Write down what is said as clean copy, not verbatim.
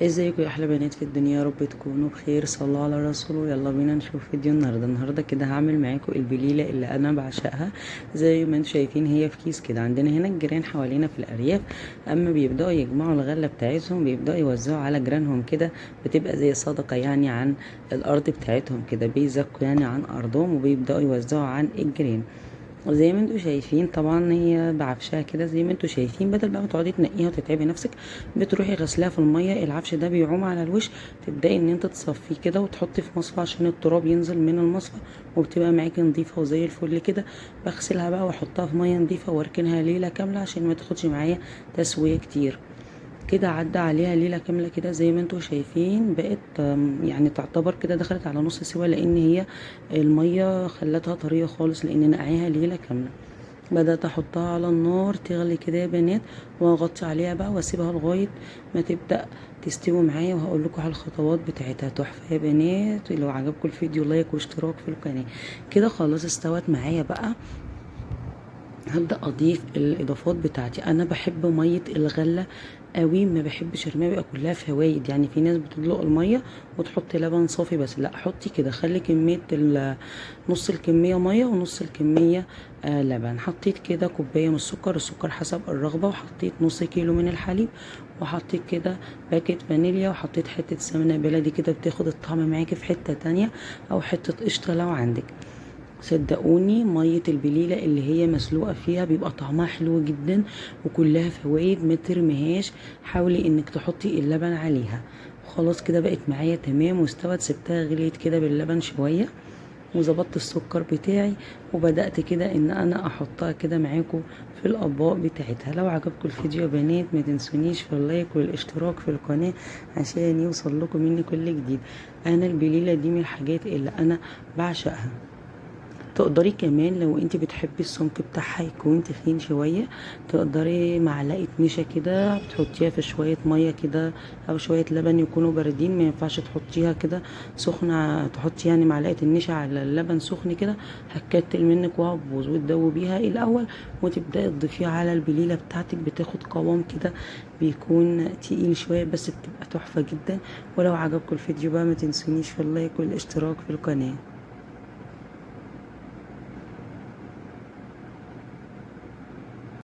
ازيكم يا احلى بنات في الدنيا؟ يا رب تكونوا بخير. صلوا على رسول. يلا بينا نشوف فيديو النهارده. النهارده كده هعمل معاكم البليله اللي انا بعشقها. زي ما انتم شايفين هي في كيس كده. عندنا هنا الجيران حوالينا في الارياف اما بيبداوا يجمعوا الغلة بتاعتهم بيبداوا يوزعوا على جيرانهم كده، بتبقى زي صدقه يعني عن الارض بتاعتهم كده، بيزكوا يعني عن ارضهم وبيبداوا يوزعوا عن الجيران. وزي ما انتوا شايفين طبعا هي بعفشها كده زي ما انتوا شايفين، بدل بقى ما تقعدي تنقيها وتتعبي نفسك بتروحي غسلاها في المية، العفش ده بيعوم على الوش، تبداي ان انت تصفية كده وتحطي في مصفى عشان التراب ينزل من المصفى، وبتبقى معاكي نظيفة وزي الفل كده. بغسلها بقى واحطها في مية نظيفة واركنها ليلة كاملة عشان ما تاخدش معايا تسويه كتير. كده عدى عليها ليلة كاملة كده زي ما انتوا شايفين، بقت يعني تعتبر كده دخلت على نص سوا، لان هي المية خلتها طرية خالص لان نقعيها ليلة كاملة. بدات احطها على النار تغلي كده يا بنات، واغطي عليها بقى واسيبها لغاية ما تبدا تستوي معايا، وهقول لكم على الخطوات بتاعتها. تحفة يا بنات. لو عجبكم الفيديو لايك واشتراك في القناة. كده خلاص استوت معايا بقى، هبدا اضيف الاضافات بتاعتي. انا بحب مية الغلة قوي، ما بحبش ارميها، بيبقى كلها فوايد. يعني في ناس بتدلق المية وتحط لبن صافي بس، لا حطي كده، خلي كمية نص الكمية مية ونص الكمية لبن. حطيت كده كوباية من السكر، السكر حسب الرغبة، وحطيت نص كيلو من الحليب، وحطيت كده باكت فانيليا، وحطيت حتة سمنه بلدي كده بتاخد الطعم معاكي في حتة تانية، او حتة قشطه لو عندك. صدقوني مية البليلة اللي هي مسلوقة فيها بيبقى طعمها حلو جدا وكلها فوايد، ما ترميهاش، حاولي انك تحطي اللبن عليها. وخلاص كده بقت معايا تمام واستوت. سبتها غليت كده باللبن شوية وظبطت السكر بتاعي، وبدأت كده ان انا احطها كده معاكم في الاطباق بتاعتها. لو عجبكم الفيديو يا بنات ما تنسونيش في اللايك والاشتراك في القناة عشان يوصل لكم مني كل جديد. انا البليلة دي من الحاجات اللي انا بعشقها. تقدري كمان لو انت بتحبي السمك بتاعها يكون تخين شوية، تقدري معلقه نشا كده بتحطيها في شوية مية كده او شوية لبن يكونوا باردين، ما ينفعش تحطيها كده سخنة، تحطي يعني معلقه النشا على اللبن سخن كده هتكتل منك وهتبوظ، وتدوبيها الاول وتبداي تضيفيها على البليله بتاعتك، بتاخد قوام كده بيكون تقيل شوية بس بتبقى تحفة جدا. ولو عجبكم الفيديو بقى ما تنسونيش في اللايك والاشتراك في القناة.